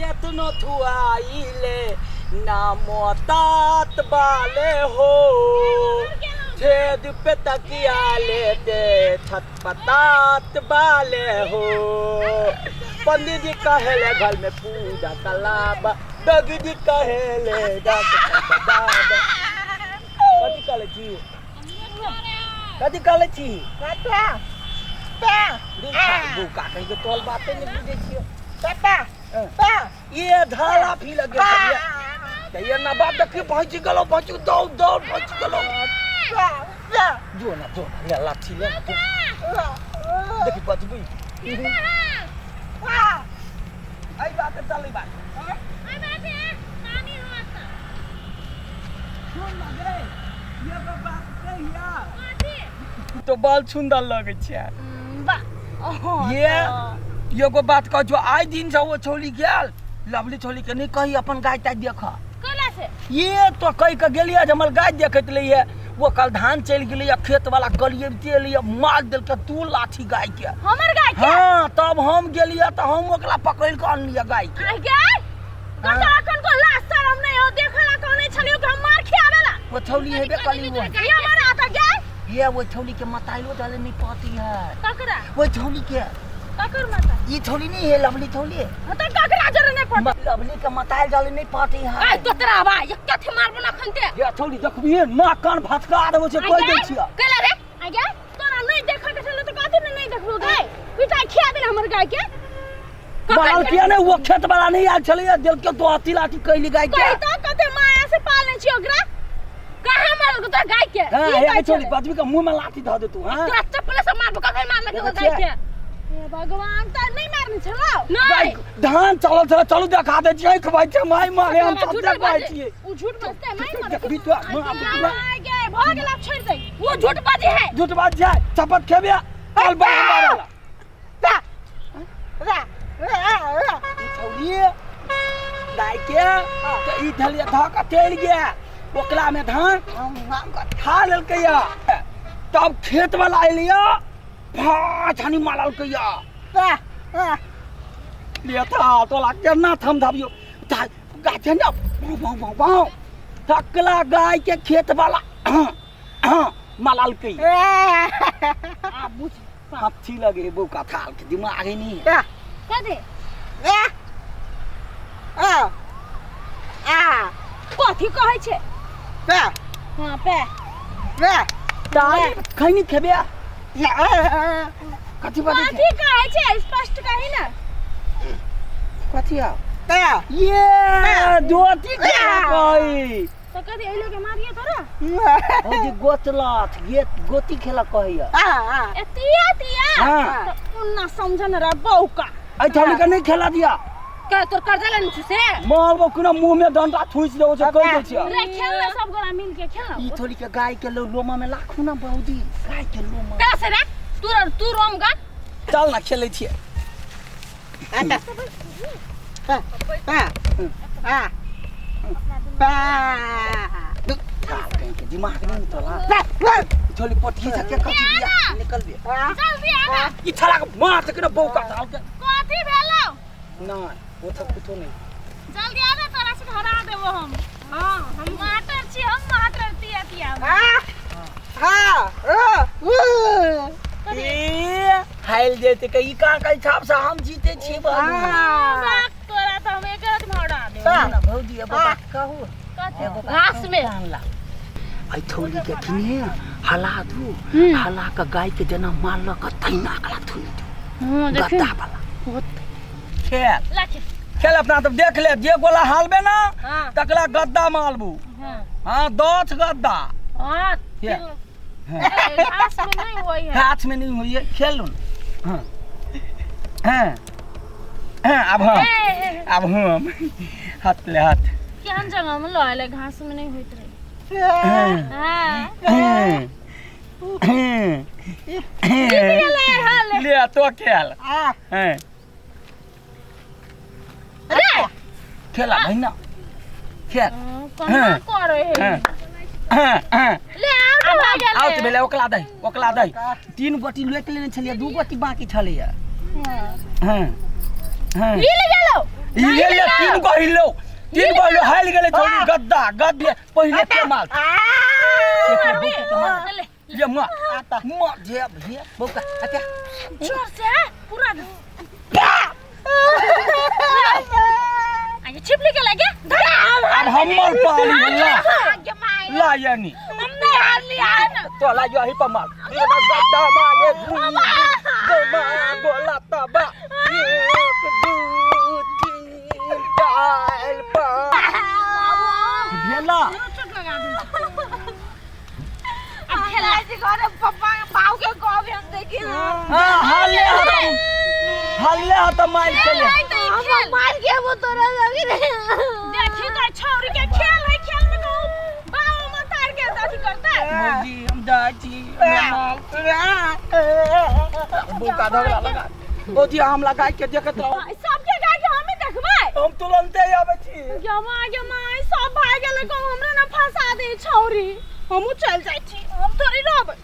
केतनो थुआइले ना मोतात बाले हो छेद पे तकिया लेते छटपटात बाले हो। पंडित जी कहेले घर में पूजा कलाबा, डॉगी जी कहेले डॉक्टर बाबा। कथी कहले छी? कथी कहले छी? बोका कहीं के तोल बाते नहीं बुझे छियो। ये धाला फी लगे छलियै तऽ ये नवाब देखी पहुँच गेलौ, पहुँच दौड़ दौड़ पहुँच गेलौ। जो ना जो ना, ले लाठी ले ना, जो। देखी बजबी एहि बात चल ई बात सुन ना गे, एगो बात कहिया तो बड़ सुंदर लगै छै। ये एगो बात कह जो आइ दिन से ओ छौली गेल लवली छौली के नहीं कही अपन गाय ताय देख। ये तो कह के गेलियै जे हमर गाय देखैत रहियै, वो कल धान चलि गेलैया खेत वाला गलिए एलियै मार देलकै 2 लाठी गाय के। हमर गाय के? हाँ, तब हम गेलियै तऽ हम ओकरा पकड़ि कऽ अनलियै गाय के। आइ गाय? कतऽ अखन को लाज शरम नहि हो, देखला कहने छलियौ कि हम मार खियाबेला। ओ छौली हेबे कली वो। ये हमरा आता गाय? ये वो छौली के मताइलो डाले नहीं पाती है। ककरा? वो छौली के। ककर माता? ये छौली नहीं है लवली छौली। हाँ तो ककरा जरे नहीं पड़ती? लवली के मताइल डाले नहीं पाती है। आइ तोतरा बा, एक कथी मारबो ना खनते। ये छौली देखबिहे नाक कान भटका देबो छै कहि दै छियै। केला रे? आइ गाय? तोरा नहीं देखा के छलो तो कथी ने नहीं देखबो गाय? पिटाई खिया देले हमर गाय के। बाल किया नहीं वो खेत वाला नहीं आयल छलैया देल के तो अथी लाठी कैली गाय के। कहि तो कते माया से पालने छी ओकरा। कहाँ मारल तोरा गाय के? हां, की हे कहै छोड़ी छलै? बजबी के मुंह में लाठी धऽ देतू। हां, तोरा चप्पल से मारबो, कखन मारलक देखै गाय छियै? के? हे भगवान, त नहीं मारने छलौ? गाय नहीं। धान चलल छलै, चलू देखा दै छियै, आँखि बाजि छै माय मारे हम तोरा सब झूठ देखै बाजै। छियै। उ झूठ बजतै, माय मारे। देखबी तो मार देतू। आइ गे, भऽ गेल, आब छोड़ि दे। वो झूठ बाजै है। झूठ बाज छै, चपत खेबे चल बाहर मारला। ई छौड़ी गाय के तऽ ई धलिया धऽ कऽ चलि गेल, ओकरा में धान खा लेलकै या। तब खेत वाला एलिया फाच हनी मारलकै या। ले था तोला केना थम धबियो गाछ ने बाउ बाउ बाउ बाउ थकला गाय के खेत वाला मारलकै। आब बुझ हाथी लगे बौका थाल के दिमाग ही नहीं है। कथी? कथी कहै छै? हाँ, पे। दाल खैनी खेबे कथी बाजै छै? कथी कहै छै? स्पष्ट कही ना। कथी आ ये दोती खेला कहै तो कथी एलो के मारिए तोरा? भौजी गोतलथ ये गोती खेला कहैया। ए तिया तिया। हाँ। तो उन्ना समझन रे बौका। ऐ थौली के नहीं खेला दिया। के तोर कर्जा लेने छी से? मारबो कुना मुंह में डंडा ठुसि देबो छै कहि दै छियै। रे खेल ना, सब गोरा मिल के खेल ना। ई थोली के गाय के लोमा में लाखू ना भौजी, गाय के लोमा। का से रे? तू तू रोम गा। चल ना खेलै छियै। दिमाग नहीं तोला छोली पोठी से के कथी बिया निकल बिया। जल्दी आ ना। ई छला के मार के ना बौका थाल के। कथी भेलौ? ना वो सब कुछो नहीं। जल्दी आ ना, तोरा से हरा देबो हम। हां, हम मास्टर छी, हम मास्टर तिया तिया। ए हाइल जेते के ई का कहि छाप से हम जीते छी बाबू। बाक तोरा त हम एक रात में हरा देबो। ना भौजी एगो बात कहू? कथी? एगो बात घास कहू में। कान ला। ऐ थौली के किने हला दू, हला के गाय के जेना मारलक तहिना एकरा थुनि दू। हां, देखी। गद्दा वाला खेल लाठी खेल अपना तब देख ले, जे गोला हालबे ना हाँ। तकला गद्दा मारबू। हां। हां, 10 गद्दा। हां, ये। ए, घास में नहीं होई है। हाथ में नहीं होई है, खेल लो। हां हां हां, अब हम ए, ए, ए। अब हम हाथ ले हाथ। केहन जगह में लऽ घास में नहीं होइत रहे। हाँ। हाँ। हाँ। हाँ। गेलै हाल। ले तो खेल। हाँ। रे खेला भाई ना खेल। कोना करे है? हाँ। हाँ, हाँ। ले आउट भऽ गेलै। आउट भेलै, ओकला दही, ओकला दही। 3 गोटी लोकि लेने छलियै, 2 गोटी बाकी छलैया। हाँ। हाँ। ई ले गेलौ। ई ले ले, गो हिलो, तीन गो हिलो, हाल गेलै छौरी गद्दा गद्दे पहिले के माल। ले। ये माँ माँ जे ये बौका आते। जोर से पूरा दे। आगे छिपली के लगे। अब हमर पाली ला। आगे माय। ला यानी। हम नहीं हार लिया ना। तो ला यो ही पर मार। ये गद्दा मारे गोमा गोला तबा 1 2 3 4 5 भेला। चोट लगा दूं। अब खेला जी घर पप्पा बाऊ के कहबे हम देखी। हाँ, हाले हतम हाले हतम मार के ले। हम मार के वो तोरा लगी रे। देखी तो छौरी के खेल है, खेल में कहूं बाऊ में तार के अथी करता है। मौजी हम जाइ छी। बोका झगड़ा लगा मौजी हम लगाई के देखत रहो। सबके गाय के हमें देखबै। हम तुरंते आबै छी। गमा गमा सब भाग गेलै कहूं हमरा ना फंसा दे छौरी। हमहूँ चल जाइ छी, हम थोड़ी रहबै।